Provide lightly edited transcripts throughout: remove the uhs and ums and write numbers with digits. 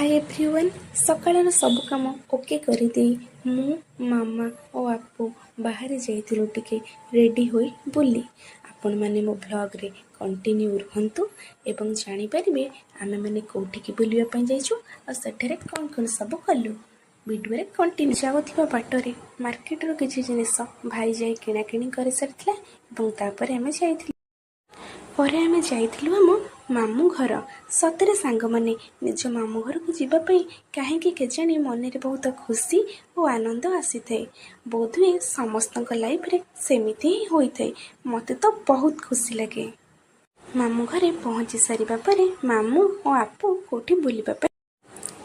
High everyone, ସକାଳର ସବୁ କାମ ଓକେ କରିଦେଇ ମୁଁ, ମାମା ଓ ଆପୁ ବାହାରେ ଯାଇଥିଲୁ ଟିକେ ରେଡ଼ି ହୋଇ ବୁଲି। ଆପଣମାନେ ମୋ ଭ୍ଲଗ୍ରେ କଣ୍ଟିନ୍ୟୁ ରୁହନ୍ତୁ ଏବଂ ଜାଣିପାରିବେ ଆମେମାନେ କେଉଁଠିକି ବୁଲିବା ପାଇଁ ଯାଇଛୁ ଆଉ ସେଠାରେ କ'ଣ କ'ଣ ସବୁ କଲୁ। ଭିଡ଼ିଓରେ କଣ୍ଟିନ୍ୟୁ। ଯାଉଥିବା ବାଟରେ ମାର୍କେଟରୁ କିଛି ଜିନିଷ ଭାଇ ଯାଇ କିଣାକିଣି କରିସାରିଥିଲା ଏବଂ ତାପରେ ଆମେ ଯାଇଥିଲୁ। ପରେ ଆମେ ଯାଇଥିଲୁ ଆମ ମାମୁଁ ଘର। ସତରେ ସାଙ୍ଗମାନେ, ନିଜ ମାମୁଁ ଘରକୁ ଯିବା ପାଇଁ କାହିଁକି କେଜାଣି ମନରେ ବହୁତ ଖୁସି ଓ ଆନନ୍ଦ ଆସିଥାଏ। ବୋଧହୁଏ ସମସ୍ତଙ୍କ ଲାଇଫରେ ସେମିତି ହିଁ ହୋଇଥାଏ। ମୋତେ ତ ବହୁତ ଖୁସି ଲାଗେ। ମାମୁଁ ଘରେ ପହଞ୍ଚି ସାରିବା ପରେ ମାମୁଁ ଓ ଆପୁ କୋଉଠି ବୁଲିବା ପାଇଁ।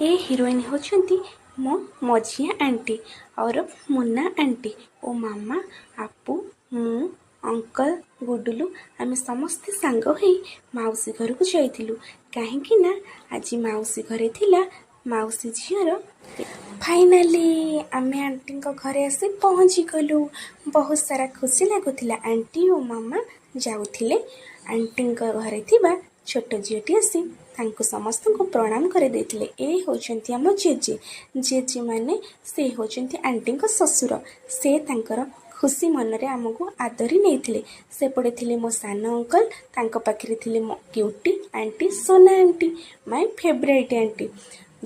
ଏ ହିରୋଇନ୍ ହେଉଛନ୍ତି ମୋ ମଝିଆ ଆଣ୍ଟି ଔରଫ ମୁନ୍ନା ଆଣ୍ଟି ଓ ମାମା, ଆପୁ, ମୁଁ, ଅଙ୍କଲ, ଗୁଡୁଲୁ, ଆମେ ସମସ୍ତେ ସାଙ୍ଗ ହୋଇ ମାଉସୀ ଘରକୁ ଯାଇଥିଲୁ, କାହିଁକି ନା ଆଜି ମାଉସୀ ଘରେ ଥିଲା ମାଉସୀ ଝିଅର। ଫାଇନାଲି ଆମେ ଆଣ୍ଟିଙ୍କ ଘରେ ଆସି ପହଞ୍ଚିଗଲୁ। ବହୁତ ସାରା ଖୁସି ଲାଗୁଥିଲା। ଆଣ୍ଟି ଓ ମାମା ଯାଉଥିଲେ, ଆଣ୍ଟିଙ୍କ ଘରେ ଥିବା ଛୋଟ ଝିଅଟି ଆସି ତାଙ୍କୁ ସମସ୍ତଙ୍କୁ ପ୍ରଣାମ କରିଦେଇଥିଲେ। ଏ ହେଉଛନ୍ତି ଆମ ଜେଜେ। ଜେଜେ ମାନେ ସେ ହେଉଛନ୍ତି ଆଣ୍ଟିଙ୍କ ଶ୍ୱଶୁର। ସେ ତାଙ୍କର ଖୁସି ମନରେ ଆମକୁ ଆଦରି ନେଇଥିଲେ। ସେପଟେ ଥିଲେ ମୋ ସାନ ଅଙ୍କଲ, ତାଙ୍କ ପାଖରେ ଥିଲେ ମୋ cutie aunty, Sona aunty, my favourite aunty.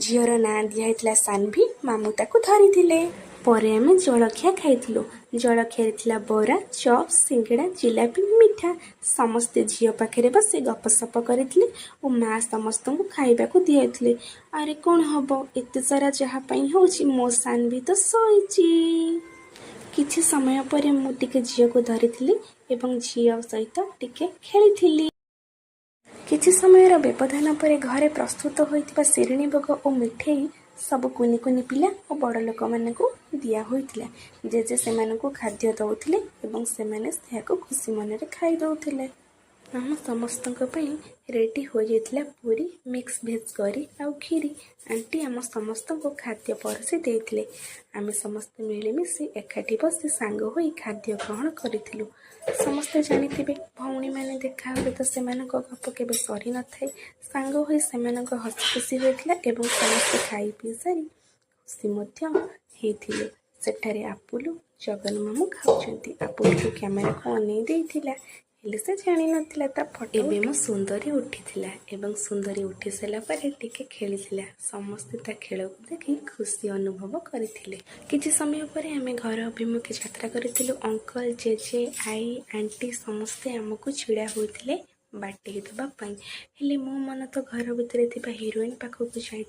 ଝିଅର ନାଁ ଦିଆହେଇଥିଲା ସାନ୍ଭି। ମାମୁଁ ତାକୁ ଧରିଥିଲେ। ପରେ ଆମେ ଜଳଖିଆ ଖାଇଥିଲୁ। ଜଳଖିଆରେ ଥିଲା ବରା, ଚପ୍, ସିଙ୍ଗଡ଼ା, ଜିଲାପି, ମିଠା। ସମସ୍ତେ ଝିଅ ପାଖରେ ବସି ଗପସପ କରିଥିଲେ ଓ ମା ସମସ୍ତଙ୍କୁ ଖାଇବାକୁ ଦିଆଉଥିଲେ। ଆରେ, କ'ଣ ହବ ଏତେ ସାରା ଯାହା ପାଇଁ ହେଉଛି, ମୋ ସାନ୍ଭି ତ ଶୋଇଛି। କିଛି ସମୟ ପରେ ମୁଁ ଟିକେ ଝିଅକୁ ଧରିଥିଲି ଏବଂ ଝିଅ ସହିତ ଟିକେ ଖେଳିଥିଲି। କିଛି ସମୟର ବ୍ୟବଧାନ ପରେ ଘରେ ପ୍ରସ୍ତୁତ ହୋଇଥିବା ଶିରିଣୀ ଭୋଗ ଓ ମିଠେଇ ସବୁ କୁନି କୁନି ପିଲା ଓ ବଡ଼ ଲୋକମାନଙ୍କୁ ଦିଆ ହୋଇଥିଲା। ଜେଜେ ସେମାନଙ୍କୁ ଖାଦ୍ୟ ଦେଉଥିଲେ ଏବଂ ସେମାନେ ଏହାକୁ ଖୁସି ମନରେ ଖାଇ ଦେଉଥିଲେ। ଆମ ସମସ୍ତଙ୍କ ପାଇଁ ରେଡ଼ି ହୋଇଯାଇଥିଲା ପୁରୀ, ମିକ୍ସ ଭେଜ୍ କରି ଆଉ କ୍ଷୀରି। ଆଣ୍ଟି ଆମ ସମସ୍ତଙ୍କୁ ଖାଦ୍ୟ ପରସି ଦେଇଥିଲେ। ଆମେ ସମସ୍ତେ ମିଳିମିଶି ଏକାଠି ବସି ସାଙ୍ଗ ହୋଇ ଖାଦ୍ୟ ଗ୍ରହଣ କରିଥିଲୁ। ସମସ୍ତେ ଜାଣିଥିବେ, ଭଉଣୀମାନେ ଦେଖାହେଲେ ତ ସେମାନଙ୍କ ଗପ କେବେ ସରିନଥାଏ। ସାଙ୍ଗ ହୋଇ ସେମାନଙ୍କ ହସି ଖୁସି ହୋଇଥିଲା ଏବଂ ସମସ୍ତେ ଖାଇ ପିଇ ସାରି ଖୁସି ମଧ୍ୟ ହେଇଥିଲୁ। ସେଠାରେ ଆପୁଲୁ, ଜଗନ ମାମୁଁ ଖାଉଛନ୍ତି। ଆପୁଲୁକୁ କ୍ୟାମେରାକୁ ଅନେଇ ଦେଇଥିଲା, ହେଲେ ସେ ଜାଣିନଥିଲା ତା ଫଟୋ। ଏବେ ମୋ ସୁନ୍ଦରୀ ଉଠିଥିଲା ଏବଂ ସୁନ୍ଦରୀ ଉଠି ସାରିଲା ପରେ ଟିକେ ଖେଳିଥିଲା। ସମସ୍ତେ ତା ଖେଳକୁ ଦେଖି ଖୁସି ଅନୁଭବ କରିଥିଲେ। କିଛି ସମୟ ପରେ ଆମେ ଘର ଅଭିମୁଖେ ଯାତ୍ରା କରିଥିଲୁ। ଅଙ୍କଲ, ଜେଜେ, ଆଈ, ଆଣ୍ଟି ସମସ୍ତେ ଆମକୁ ଛିଡ଼ା ହୋଇଥିଲେ ବାଟେଇ ଦେବା ପାଇଁ। ହେଲେ ମୋ ମନ ତ ଘର ଭିତରେ ଥିବା ହିରୋଇନ୍ ପାଖକୁ ଯାଇ